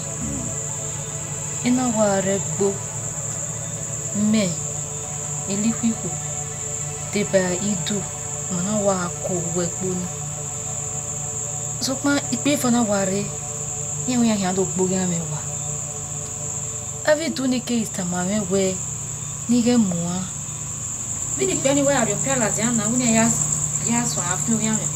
I na wa rre ẹgbo, mẹ, Elikhuikhu, deba Idu, ma na wa ko vbe ẹgbo ni. Sokpan ikpifo na wa rre, iran wẹ iran khian do gbe oghian mwẹ wa. Avbe Idu ni keghi tama mwẹ wẹẹ ne I ghẹ mu uan. Vbene ikpia ni wẹ a rhie okpia ladian na, wẹ ne a ya, ya suẹn a fian ovbi amwẹ.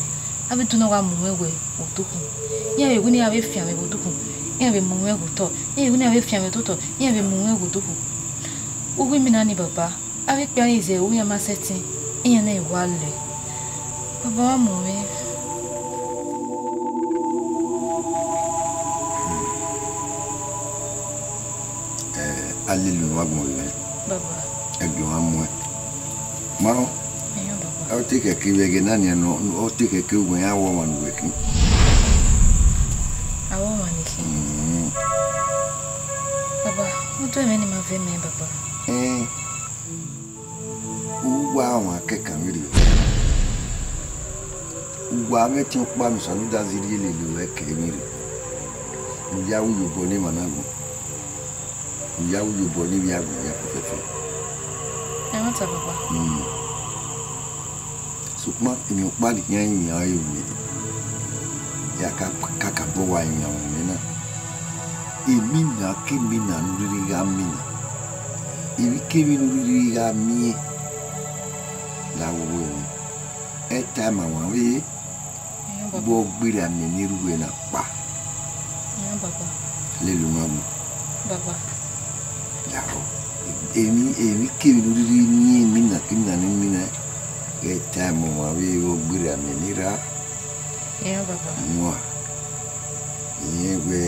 Avbe Idu na wa mu mwẹ wẹ vbe odukhunmwu. Iran vbe wẹ ne iran vbe fian mwẹ vbe odukhunmwu, iran vbe mu mwẹ ghe otọ, iran vbe wẹ ne iran vbe fian mwẹ vbe otọ, iran vbe mu mwẹ vbe odukhunmwu. Uwu imina ni baba, avbe ikpia ni zẹ ru iran ma sẹtin, iran na i wa lẹ. Baba, wa mu mwẹ. Eh, a lele unu agbọn vbe mwẹ. Baba. Ẹgbẹe ọmwa muẹn. Ma, Ẹyọ, baba. Ọ te khẹke vbe ẹghẹ na nian nọ, ọ te khẹke uwẹ iran wẹ ọmwa ne uwẹ khin. A wẹ ọmwa ne I khin. Mm. Baba, ọ do ẹmwẹ ne ima vẹ mẹ, baba. Eh. U wa ọmwa kẹkan vberriọ. U wa mwẹ ẹtin ọkpa ne Osanudazi rhie lele ruẹ ke vberriọ. U ya ru iyobọ ne emwa na agbọn. U ya ru iyobọ ne ivbi agbọn hia fẹfẹfẹ. Ẹmwata, baba. Mm. Sokpan emwi ọkpa ne I khian rinmwian ọre vbe ya ka kakabọ wa rinmwian mwẹ na. Emina ke emina ne u rhirhi gha mina, emwikemwi ne u rhirhi gha miẹn, la vbe uwu ẹmwẹ. Ẹta ma wan vbe Ẹyọ, baba. Vbe ọ gberra miẹn ne erha uwẹ na kpa. Ẹyọ, baba. Lele unu agbọn. Baba. Lahọ. Emwi, emwikemwi ne u rhirhi miẹn, emina ke emina ne u mina, ghẹ ta ẹmwẹ ọmwa vbe vbe ọ gberra miẹn ne erha. Ẹyọ, baba. Nua. Irẹn wẹ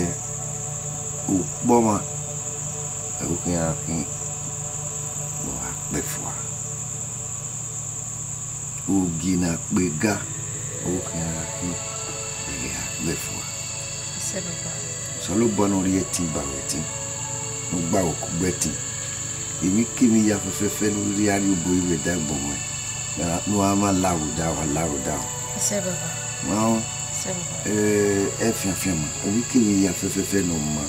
ukpọmwa, ẹvbo khian khin, ne ọ gha kpẹ fua. Ogie ne a kpe ga, ọ khian gha khin, ẹghẹ a kpẹ fua. Ẹsẹ, baba. Osanobua ne ọ rhie ẹtin ba ruẹ ẹtin, ne ọ gba ruẹ kugbe ẹtin. Emwikemwi hia fẹfẹfẹ ne u rhirhi gha rhie obọ ivbi ẹdẹ agbọn ruẹ, ne a, ne uwa ma la aro da, wa la aro da. Ẹsẹ, baba. Ma, Ẹsẹ, baba. Eh, ẹfianfian ma, emwikemwi hia fẹfẹfẹ ne ọ ma.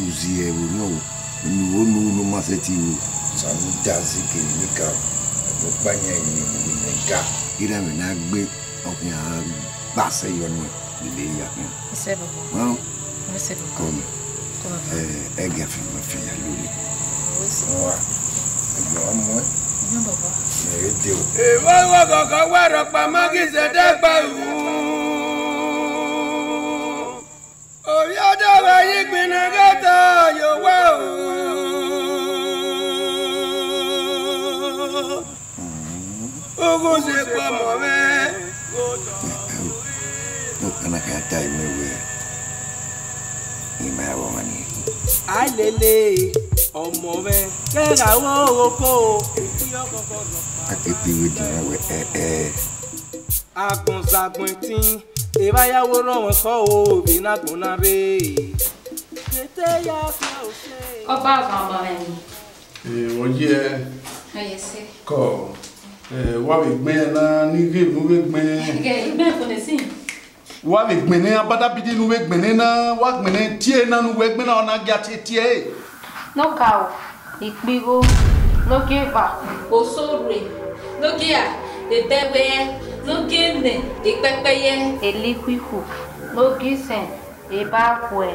Uzi ẹvbo ne ọ ru, unu unu unu ma sẹtin ru. Osanudazi kevbe Emeka, ẹvbo ọkpa yan emwi ne emwi ne ga. Iran vbe na gbe, ọ khian gba sẹ yọ nuẹn, lele ya khian. Ẹsẹ, baba. Họn? Ẹsẹ, baba. Kọ mẹ. Kọ, baba. Ẹ, ẹ gia fian ma fian ya lori. Ẹsẹ. Wa, ẹ gia wa muẹn. Ẹyọ, baba. Ẹ de o. Evba wa gọgọ wa rhọkpa ma ghi zẹdẹ gba ru. Ovbi ọdọ vbe yi gbinna ghẹ ta ye owa o. Ughunzekpe ọmọ mwẹ. Ọkpa na khian ta imẹ wẹẹ, ima ya vbe ọmwa nii. Ailele, ọmọ mwẹ, kẹgha ru oghoko. A ke te vbe dinna wẹẹ, ẹ, ẹ. Agbọn zagbọn ẹtin, evba ya wo rọnmwẹ khọ o, vbe ne agbọn na rre. Tete ya fian ose. Ọba ọba ọba mwẹ ni. Eh, ọ ye. Ọ ye sẹ. Kọ, eh, wa vbe gbẹn na, ni ghe unu vbe gbẹn. Ghe, igbẹn fo ne sin. Wa vbe gbẹn ne abadabidi ne u vbe gbẹn ne na, wa gbẹn ne tie na ne uwẹ gbẹn na, ọ na gia tie tie ẹre. Ne ọ ka ru ikpigho, ne ọ gie eva, osorre, ne ọ gie ebẹwẹ, ne ọ gie enẹ, ekpẹkpẹyẹ, elikhuikhu, ne ọ gie isẹn, ebakhuẹ,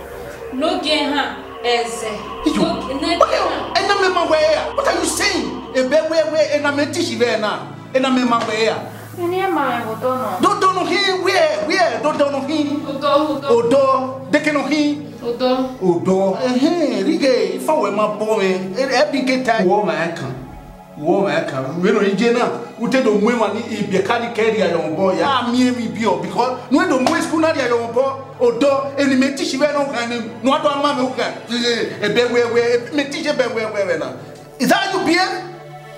Nogie han ẹzẹ. Iyo. Nogie, nogie han. Ena mẹ ma wẹ ya. What are you saying? Ebe wẹ, wẹ, ena mẹ teach vbe na. Ena mẹ ma wẹ ya. Eni ẹ ma mwẹ vbe odọ nọ. Dodo nọ hin, where, where, dodo nọ hin. Odọ, odọ. Odọ, deke nọ hin. Odọ. Odọ. Ẹhẹn, righe, ifa wẹ ma bọ mwẹ. E, e bi ke ta. Wọ ma kan. Wọ ma kan. Vbene ọ ye na, u te do mu emwa ni ibiẹka ni kẹ rria ye obọ, ya miẹn emwi ibiọ, because ne u do mu school na rria ye obọ, odọ, eni mẹ teach vbe nọ khan ni, ne u do ma mwẹ u khan. Ebe wẹ, wẹ, mẹ teach ebe wẹ, wẹ, wẹ na. Is that how you behave?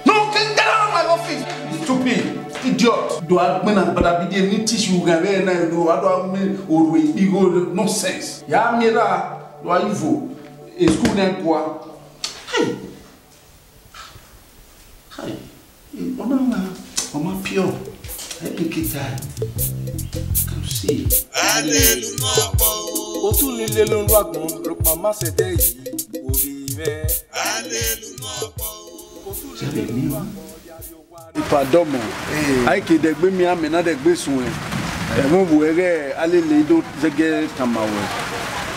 No, get, get out of my office. Stupid, idiot. Do a gbẹn na gbada bi die ni teach u ghan vbe na, do a do a me oru igho nonsense. Ya miẹn ra, do a ivo. E school na gua. Hey. Hai, ọna ọmwa, ọ ma pure. Ẹ i ke ta. Can you see? Alelu nu agbọn. Otu ni lelu nu agbọn, rhọkpa ma sẹdẹ yi, ovbi mwẹ. Alelu nu agbọn. Otu ni lelu nu agbọn. Ipa dọmọ, a i ke dẹgbe miẹn amẹ na dẹgbe suẹn. Ẹmwẹ vbe ẹghẹ alele do zẹgẹ tama wẹ.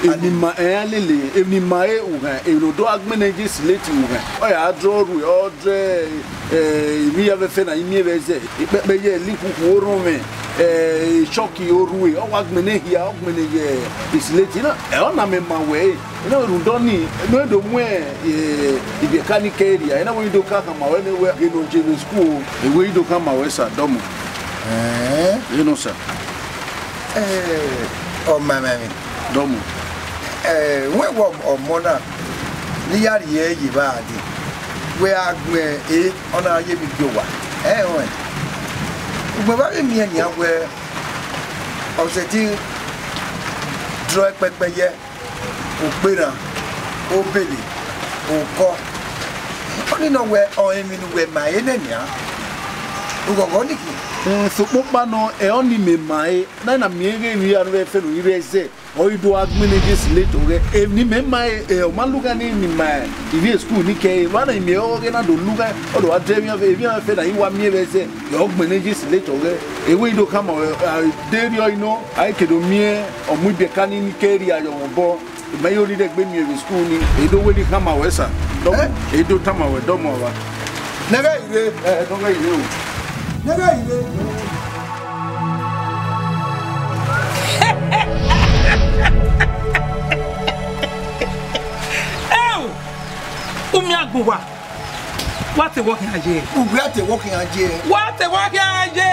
Emwi ma ẹn alele, emwi ma re ughan, emwi ne odọ agbẹnẹ ye slate ughan. Ọ ya drọ rue, ọ drẹ, eh, emwi ya vbe fẹ na i miẹn vbe ẹzẹ. Ikpẹkpẹ ye, likhuku orhọnmwẹ, eh, shọki orhue, ọ wa gbẹnẹ hia, ọ gbẹnẹ ye slate na. Ẹ, ọ na mẹ ma wẹ ẹre. Ena rhunmwuda ọnii, ne ọ do mu, eh, ibiẹka ni ke rria, ena wẹ i do ka khama wẹ ne wẹ ghe ne ọ je vbe school, e wẹ i do khama wẹ sa dọmọ. Ẹn? Eno sa. Eh, ọ ma mwẹ emwi. Dọmọ. Eh, wẹ wẹ ọmọ na, ne I ya rhie ye evba dee, wẹ a gbẹn e, ọ na ye emwi gie owa. Ẹ, ọnrẹn. Ugbẹn vbe a vbe miẹn nian wẹ, ọ sẹtin drọ ẹkpẹkpẹ yẹ. Okperhan, obele, okọ. Ọnii nọ wẹ ọre emwi ne uwẹ ma ẹre nẹ nian. Ughọghọ ni khin. Sokpan ọkpa nọ, ẹ, ọnii mẹ ma ẹre, na na miẹn ghe emwi hia ne ọ vbe fẹ ne u ghi rre ẹzẹ, ọ ghi do gha gbẹnnẹ ye slate ọghẹ. Emwi ne imẹ ma ẹre, ọ ma lugha ne emwi ma ivbi school ni kẹ ẹre, vbene I miẹn ọghẹ na do lugha, ọ do gha de emwi hia fẹ, emwi hia fẹ ne a i wa miẹn vbe ẹzẹ, ọ gbẹnnẹ ye slate ọghẹ. Ewe I do khama, a, de rriọ ino, a i ke do miẹn ọ mu ibiẹka ni ke rria ye ọmwa obọ. Mẹ yo rhirhi egbe miẹn vbe school ni, e do wẹ ne I khama wẹ sa. Dọmọ, eh? E do tama wẹ, dọmọ wa. Nẹghẹ ire. Eh, nẹghẹ ire o. Nẹghẹ ire. Ẹo, u miẹn agbọn wa. Wa te wọ khian ye. U gha te wọ khian ye. Wa te wọ khian ye.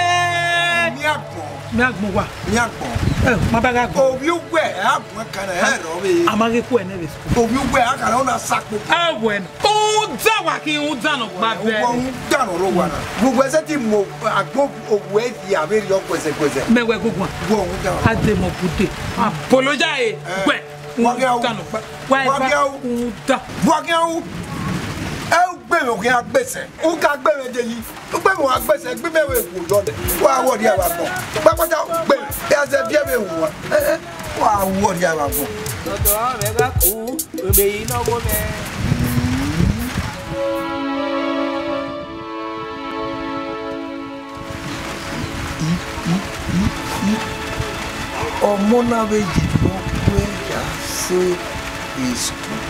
Miẹn agbọn. Miẹn agbọn wa. Miẹn agbọn. Ẹ, ma ba gha gbọn. Ovbi uwẹ, ẹ, agbọn kan na, ẹ rọ vbe. A ma ghe ku ẹnẹ vbe school. Ovbi uwẹ, a kan na sa kpo. Ẹ wẹ, u da wa khin, u da nọ gba bẹ. Uwẹ, u da nọ ro wa na. Uwẹ sẹ ti mu agbọn, uwẹ ya vbe rriọ guẹzẹ guẹzẹ. Mẹ wẹ goguan. Uwẹ, u da nọ. A de mọ bude. A boloja e. Ẹ. Wẹ. Wa khian u. Wa khian u. Wa khian u. Ẹ u gbe mwẹ khian gbese. U ka gbe mwẹ de yi. U gbe mwẹ wa gbese, gbe mwẹ vbe wo yọ nẹ. Wa wọ dia vbe agbọn. Kpakpata u gbe. Ya zẹ biẹ vbe wo wa. Ẹ, ẹ. Wa wọ dia vbe agbọn. Dọdọ mwẹ gha ku, ebe yi nọ wo mwẹ. Ọmọ na vbe ye vbe ọ ya sẹ school.